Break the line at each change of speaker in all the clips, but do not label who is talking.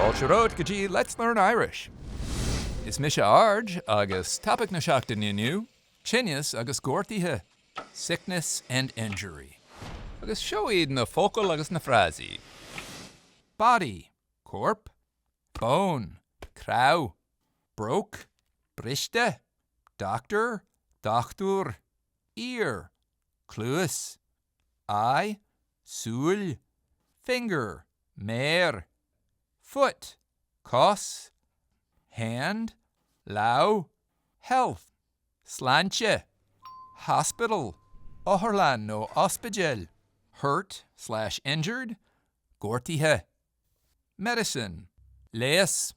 Fáilte romhat go dtí Let's Learn Irish. Is mise Arj agus topaic na seachtaine inniu, tinneas agus gortuithe, sickness and injury. Agus seo iad na focail agus na frásaí. Body, corp, bone, cnámh, broke, briste, doctor, dochtúir, ear, cluas, eye, súil, finger, méar, foot, cos, hand, lámh, health, sláinte, hospital, otharlann nó ospidéal, hurt slash injured, gortaithe, medicine, leigheas,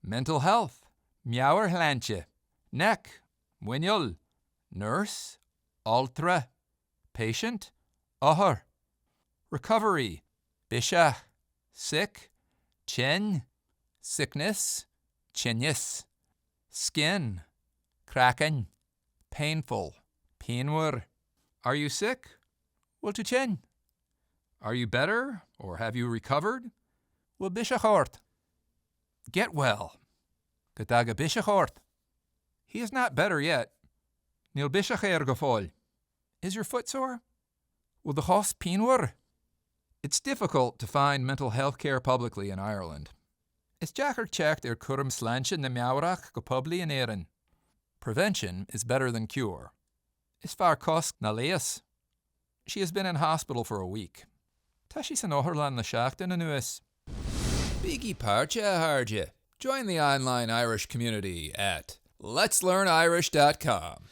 mental health, meabhairshláinte, neck, muineál, nurse, altra, patient, othar, recovery, biseach, sick, tinn, sickness, tinneas, skin, craiceann, painful, pianmhar. Are you sick? Bhfuil tú tinn? Are you better or have you recovered? Bhfuil biseach ort? Get well. Go dtaga biseach ort. He is not better yet. Níl biseach air go fóill. Is your foot sore? Bhfuil do chos pianmhar? It's difficult to find mental health care publicly in Ireland. Is deacair teacht ar chúram sláinte na meabhrach go poiblí in Éirinn. Prevention is better than cure. Is fearr cosc ná leigheas. She has been in hospital for a week. Tá sí san otharlann le seachtain anuas. Bígí páirteach, a chairde! Join the online Irish community at letslearnirish.com.